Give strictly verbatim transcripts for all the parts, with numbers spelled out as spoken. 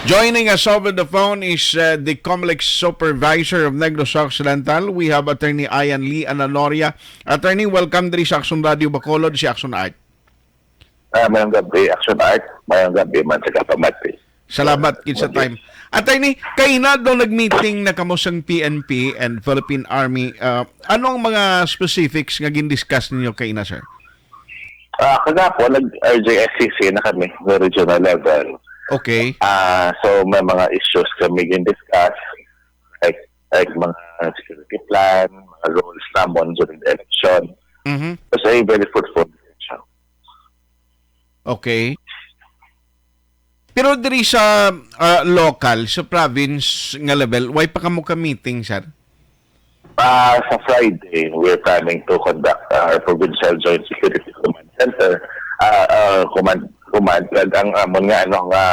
Joining us over the phone is uh, the Comelec Supervisor of Negros Occidental. We have Attorney Ian Lee Ananoria. Attorney, welcome diri sa Action Radio Bacolod, si Action Art. Ah, mayong gabi, Action Art. Mayong gabi man sa kapamati. Salamat gid sa time. Attorney, kaina daw nag-meeting na kamo sang P N P and Philippine Army. Uh, ano ang mga specifics nga gin-discuss ninyo kaina, sir? Ah, kagapon, nag-R J S C C na kami sa regional level. Okay. Ah, so may mga issues kami gin-discuss, like, like mga security plan, mga roles namon during the election. Mhm. It was a very fruitful discussion. Okay. Pero diri sa ah, local, sa province nga level, why pa kamo ka meeting, sir? Ah, sa Friday, we're planning to conduct our provincial joint security command center. Ah, ah, command, command, ang amon nga ano nga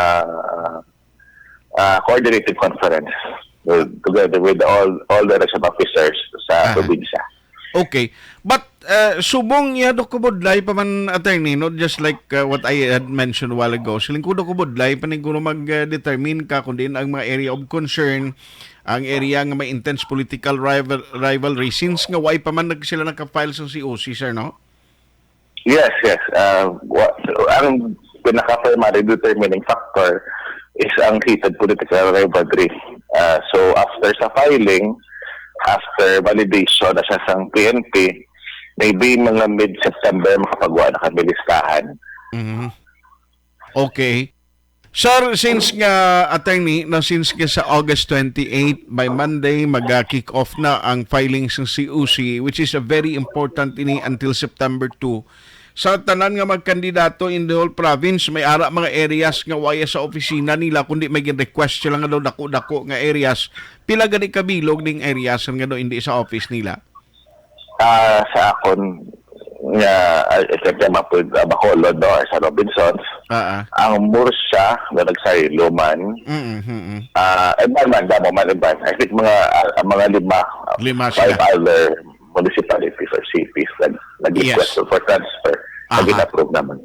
ah, coordinated conference with, together with all all direction officers sa Aha. probinsya. Okay. But uh, subong niya do kubudlay pa man, attorney, no? Just like uh, what I had mentioned a while ago, siling ko do kubudlay pa niguro mag-determine ka kung diin ang mga area of concern, ang area nga may intense political rival rivalry, since nga why pa man nag sila naka-file sa C O C, sir, no? Yes, yes. Uh, wa- ang pinaka-primary determining factor is ang heated political rivalry. Uh, so after sa filing, after validation na siya sang P N P, maybe mga mid-September makapagawa na kami listahan. Mhm. Okay. Sir, since nga, attorney, na since nga sa August twenty-eight, by Monday, mag-kick off na ang filing sa C O C, which is a very important ini until September two. Sa tanan nga mga kandidato in the whole province, may ara mga areas nga waya sa opisina nila, kundi may gin-request sila nga daw dako-dako nga areas. Pila gani ka bilog ning areas nga daw hindi sa office nila? Ah, sa akon nga, ah, except nga mapud, ah, Bacolod, no, or sa Robinsons, Ah, ah. Ang Murcia na nagsaylo man, Mm-mm. ah, iban man, damo man, iban. I think mga, ah, mga lima, ah, Lima five sila. Other municipalities or cities na nag-request Yes. for transfer, na Aha. gin-approve naman.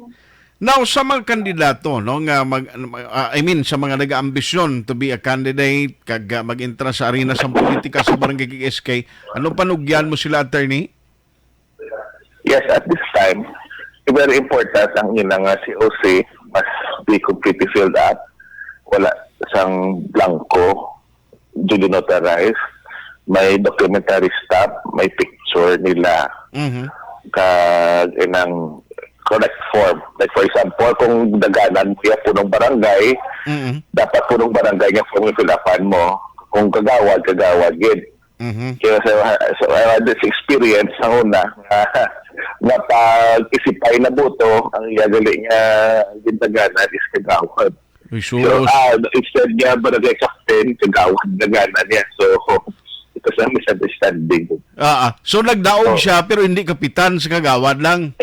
Now, sa mga kandidato, no, nga mag, ah, I mean, sa mga nag-aambisyon to be a candidate, kag ah, mag-entra sa arena sa politika sa barangay kag S K, anong panugyan mo sila, attorney? Yes, at this time, very important ang ina nga C O C must be completely filled up. Wala sang blanco, duly notarized. May documentary stop, may picture nila. Mhm. Kag inang correct form. Like for example, kung daganan mo yung punong barangay, Mhm. dapat punong barangay nga form yung fill-upan mo. Kung kagawad, kagawad gid. Mhm. Kaya sa, so, I had this experience sa una nga, nga pag-isipay na boto, ang iya gali nga gintaganan is kagawad. Uy, So, sus. ah, instead nga barangay captain, kagawad na gana niya. So, ito sa misunderstanding. Ah, ah. So nagdaog Oh. siya pero hindi kapitan, sa kagawad lang.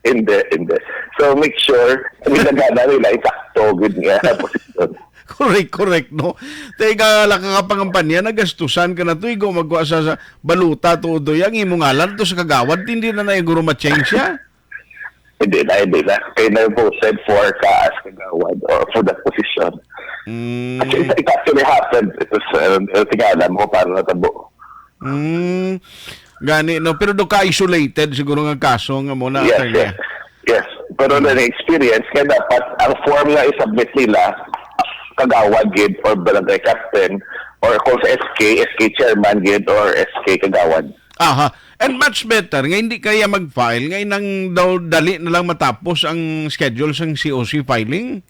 Hindi, hindi. So, make sure, ang ginagana nila, isakto, good nga, posisyon. Correct, correct, no? Teka, laka ka pangampanya, nagastusan ka na to, igo magkuha sa, sa baluta, todo, yang imo ngalan to sa kagawad, hindi na na guro ma-change siya. Hindi na, hindi na. Kaya na voted for ka as kagawad or for that position. Mm. Actually, it actually happened. It was, uh, tingala mo, para natabo. Mm. Gani, no? Pero do ka isolated siguro nga kaso nga mo na, Yes, attorney. yes. Yes. Pero na experience kaya dapat ang form nga i-submit nila, kagawad gid or barangay captain, or kung sa S K, S K chairman gid or S K kagawad. Aha. And much better nga hindi kaya mag-file, nga inang daw dali na lang matapos ang schedule sang C O C filing.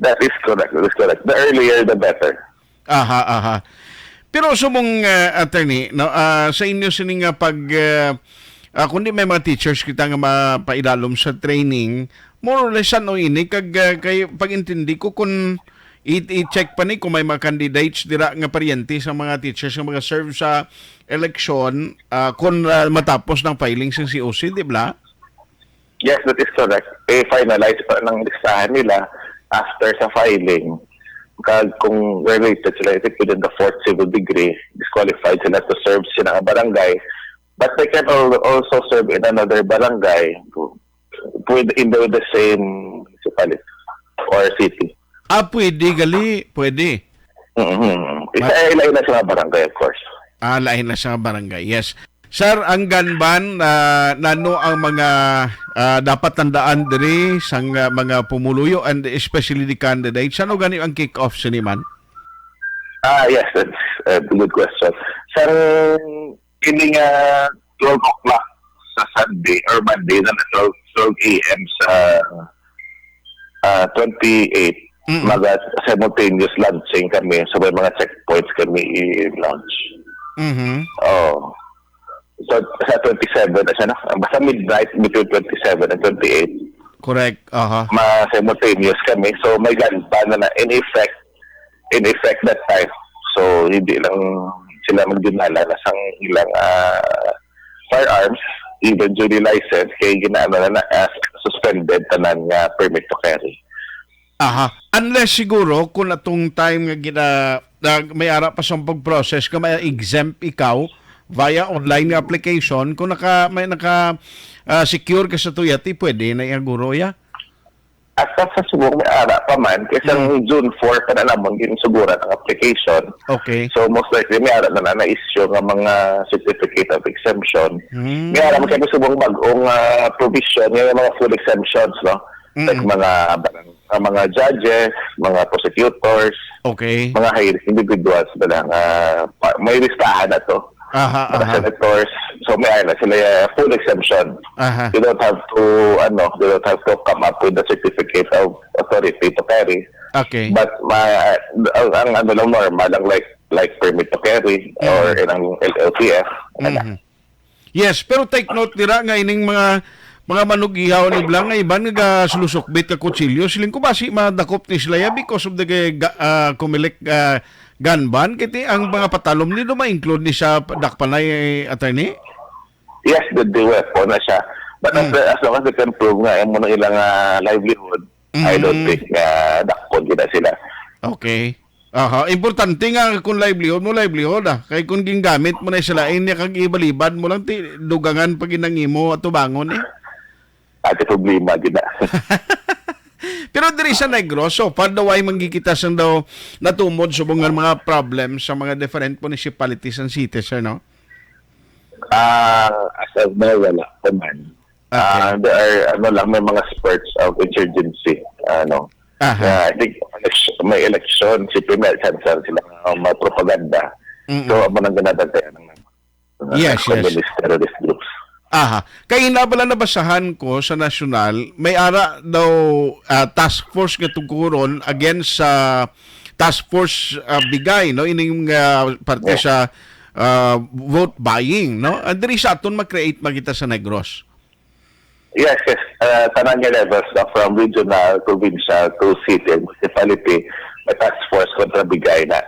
That is correct. That is correct. The earlier, the better. Aha, aha. Pero subong, uh, attorney, no, ah, sa inyo sini nga pag, ah, ah, kundi may mga teachers kita nga mapaidalom sa training, more or less ano ini, kag ah, kay pag-intindi ko kung i- i-check pa ni kung may mga candidates dira nga paryente sa mga teachers nga mga serve sa eleksyon, ah, kung ah, matapos ng filing sa C O C, di ba? Yes, that is correct. I-finalize pa ng listahan nila after sa filing. Kag kung related sila, if it within the fourth civil degree, disqualified sila to serve sila nga barangay. But they can al- also serve in another barangay with, in the, the same municipality or city. Ah, pwede gali, pwede. Mm-hmm. Isa, ila-ila sa mga barangay, of course. Ah, lain na sa barangay. Yes. Sir, ang gun ban, ah, nano ang mga, ah, dapat tandaan diri sang, ah, mga pumuluyo and especially the candidates? Ano gani ang kick-off sini man? Ah, yes, that's a good question. Sa kini nga twelve o'clock sa Sunday or Monday na twelve, twelve a m sa, ah, twenty-eight, Mm. maga simultaneous launching kami. So, may mga checkpoints kami i-launch. Mhm. Oh. So, sa twenty-seven, na siya na, basta midnight between twenty-seven and twenty-eight, Correct. Aha. ma-, simultaneous kami. So, may gun ban na, na in effect, in effect that time. So, hindi lang sila magdinala na sang ilang, ah, firearms, even duly license, kay ginaano na, na, ah, suspended tanan nga permit to carry. Aha. Unless siguro kung atong time nga gina-, na may ara pa sa pag-process ka, may exempt ikaw via online nga application, kung naka, may naka, ah, secure ka sa tuyati, pwede na iya guro, ya? At sa, sa subong may ara pa man, kay sang Mm. June four pa na namon ginsuguran ang application. Okay. So, most likely, may ara na na na-issue nga mga certificate of exemption. Mm. May ara man kami subong bag-ong, ah, provision, nga yung mga full exemptions, no? Like Mm. mga barang-, ah, mga judges, mga prosecutors, Okay. mga high-risk individuals, bala nga pa-, may listahan na to. Aha, Mga aha. senators, so may ara na sila, ah, full exemption. Aha. They don't have to, ano, they don't have to come up with a certificate of authority to carry. Okay. But ma-, ang, ang ano lang, normal lang, like, like permit to carry or Mm. ilang L L T F. Ano. Mhm. Yes, pero take note dira nga ining mga, mga manug-ihaw ni Blang nga iban nga gasulusukbit ka kutsilyo, siling ko basi madakop ni sila ya because of the ga-, ah, Comelec, ah, gun ban. Kiti ang mga patalom ni do ma-include ni sa dakpanay, attorney? Yes, the, the weapon na siya. But as, Mm. as long as they can prove nga amo na ilang, ah, livelihood, I don't Mm. think nga dakpon gid na sila. Okay. Aha, importante nga kung livelihood mo, livelihood, ah. Kay kung gingamit mo na sa lain niya, kag ibalibad mo lang, ti, dugangan pa gid ang imo atubangon, eh. Ate, problema gid na. Pero diri sa Negros, so far daw ay manggikita sang daw natumod subong nga mga problem sa mga different municipalities and cities, sir, no? Ah, as of now, wala pa man. Okay. Ah, there are, ano lang, may mga spurts of insurgency, ano. Aha. Yeah, I think election, may election, siyempre may chance sila nga magpropaganda. Mm-mm. So, amo nang ginabantayan ng mga Yes, yes. communist terrorist groups. Aha. Kay ina bala nabasahan ko sa nasyonal, may ara daw, ah, task force nga tungkuron against sa task force, ah, Bigay, no? Ining, ah, parte Yes. sa, ah, vote buying, no? And diri sa aton mag-create magita sa Negros. Yes, yes. Uh, tanan nga levels na, from regional, provincial, to city and municipality, may task force kontra Bigay na.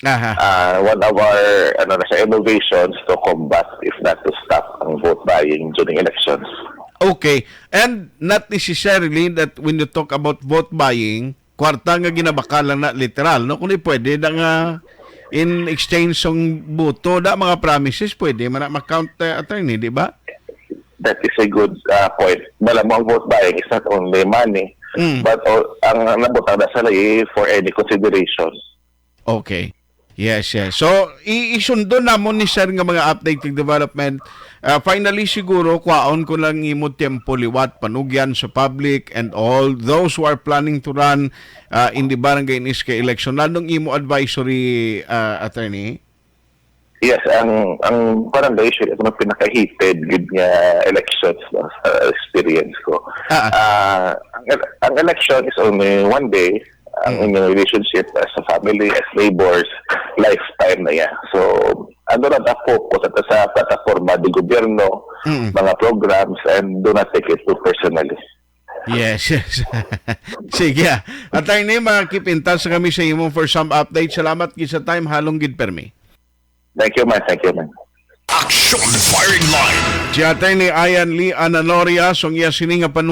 Aha. Uh, one of our, ano na siya, innovations to combat, if not to stop, ang vote buying during elections. Okay. And not necessarily that when you talk about vote buying, kwarta nga ginabakal lang na literal, no? Kundi pwede na nga in exchange sang boto, da mga promises, pwede man na ma-count, uh, attorney, di ba? That is a good, uh, point. Bala mo, ang vote buying is not only money, Mm. but all, ang nabutang na sa lagi for any consideration. Okay. Yes, yes. So, i-, isundo namon ni sir nga mga update ug development. Ah, finally, siguro, kwaon ko lang imo tempo liwat, panugyan sa public and all those who are planning to run, ah, in the barangay in S K election. Nanong imo advisory, ah, attorney? Yes, ang, ang barangay usually ito ang pinaka-heated gid nga elections, no, sa experience ko. Ah, ah. Ah, ang, ang election is only one day. Ang Mm. inyong relationship as a family, as neighbors, lifetime na yan. So, ano lang ang focus at sa plataforma de gobyerno, Mm. mga programs, and do not take it too personally. Yes, yes. Sige, ah. Attorney, ma-keep in touch kami sa imo for some update. Salamat gid sa time, halong gid permi. Thank you, man. Thank you, man. Action Firing Line. Si Attorney Ian Lee Ananoria, sang iya sini nga panu-